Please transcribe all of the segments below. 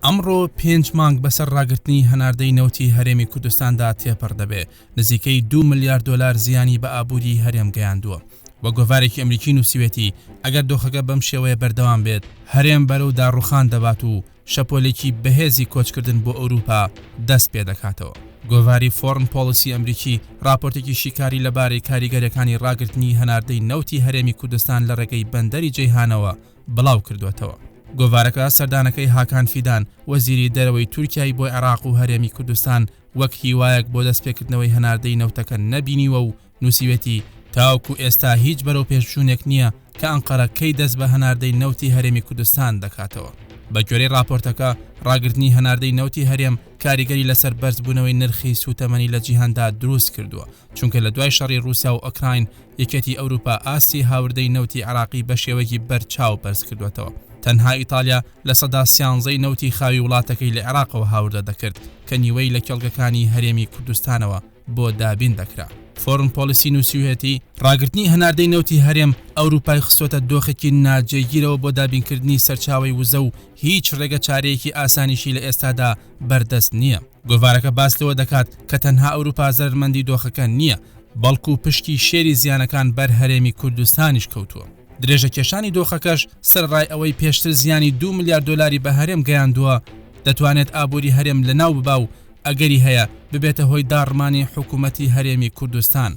ئەمڕۆ پێنج مانگ بەسەر ڕاگرتنی هەناردەی نەوتی هەرێمی کوردستاندا تێپەڕ دەبێ، نزیکەی دوو ملیار دۆلار زیانی بە ئابووریی هەرێم گەیاندووە. وەک گۆڤارێکی ئەمریکی نووسیوێتی، ئەگەر دۆخەکە بەم شێوەیە بەردەوام بێت، هەرێم بەرەو داڕووخان دەبات و شەپۆلێکی بەهێزی کۆچکردن بۆ ئەوروپا دەست پێدەکاتەوە. گۆڤاری فۆڕن پۆڵیسی ئەمریکی ڕاپۆرتێکی شیکاری لەبارەی کاریگەرییەکانی ڕاگرتنی هەناردەی نەوتی هەرێمی کوردستان لە ڕێگەی بەندەری جەیهانەوە بڵاوکردووەتەوە. گۆڤارەکە سەردانەکەی هاکان فیدان، وەزیری دەرەوەی تورکیای بۆ عێراق و هەرێمی کوردستان وەک هیوایەک بۆ دەستپێکردنەوەی هەناردەی نەوتەکە نەبینیوە و نووسیوێتی، تاوەکو ئێستا هیچ بەرەوپێشچوونێک نییە کە ئەنقەرە کەی دەست بە هەناردەی نەوتی هەرێمی کوردستان دەکاتەوە. بەگوێرەی ڕاپۆرتەکە، ڕاگرتنی هەناردەی نەوتی هەرێم کاریگەری لەسەر بەرزبوونەوەی نرخی سووتەمەنی لە جیهاندا دروست کردووە، چونکە لە دوای شەڕی ڕووسیا و ئۆکراین یەکێتی ئەوروپا ئاستی هاوردەی نەوتی عێراقی بە شێوەیەکی بەرچاو بەرزکردووەتەوە. تەنها ئیتالیا 13% نەوتی خاوی وڵاتەکەی لە عێراقەوە هاوردە دەکرد کە نیوەی لە کێڵگەکانی هەرێمی کوردستانەوە بۆ دابین دەکرا. فۆرن پۆلیسی نووسیویەتی، ڕاگرتنی هەناردەی نەوتی هەرێم ئەوروپای خستۆتە دۆخێکی ناجێگیرەوە بۆ دابینکردنی سەرچاوەی وزە و هیچ ڕێگەچارەیەکی ئاسانیشی لە ئێستادا بەردەست نییە. گۆڤارەکە باس لەوە دەکات کە تەنها ئەوروپا زەرەرمەندی دۆخەکە نییە، بەڵکو پشکی شێری زیانەکان بەر هەرێمی کوردستانیش کەوتووە. درێژەکێشانی دۆخەکەش سەرەڕای ئەوەی پێشتر زیانی دوو ملیار دۆلاری بە هەرێم گەیاندووە، دەتوانێت ئابووری هەرێم لەناو ببا و ئەگەری هەیە ببێتە هۆی داڕمانی حکوومەتی هەرێمی کوردستان.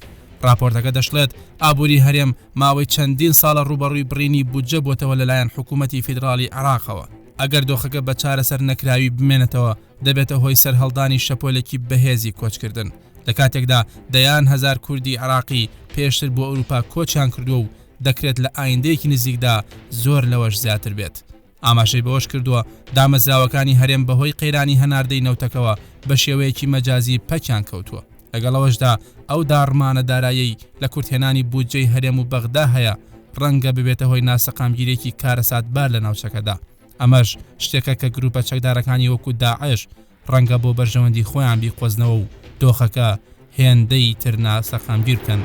ڕاپۆرتەکە دەشڵێت، ئابووری هەرێم ماوەی چەندین ساڵە ڕووبەڕووی بڕینی بودجە بۆتەوە لەلایەن حکوومەتی فیدراڵی عێراقەوە. ئەگەر دۆخەکە بە چارەسەر نەکراوی بمێنێتەوە، دەبێتە هۆی سەرهەڵدانی شەپۆلێکی بەهێزی کۆچکردن، لە کاتێکدا دەیان هەزار کوردی عێراقی پێشتر بۆ ئەوروپا کۆچیان کردووە و دەکرێت لە ئایندەیەکی نزیکدا زۆر لەوەش زیاتر بێت. ئاماژەی بەوەشکردووە، دامەزراوەکانی هەرێم بەهۆی قەیرانی هەناردەی نەوتەکەوە بە شێوەیەکی مەجازی پەکیان کەوتووە، لەگەڵ ئەوەشدا ئەو داڕمانە داراییەی لە کورتهێنانی بودجەی هەرێم و بەغدا هەیە ڕەنگە ببێتە هۆی ناسەقامگیرییەکی کارەساتبار لە ناوچەکەدا، ئەمەش شتێکە کە گروپە چەکدارەکانی وەکو داعش ڕەنگە بۆ بەرژەوەندی خۆیان بیقۆزنەوە و دۆخەکە هێندەی تر ناسەقامگیر بکەن.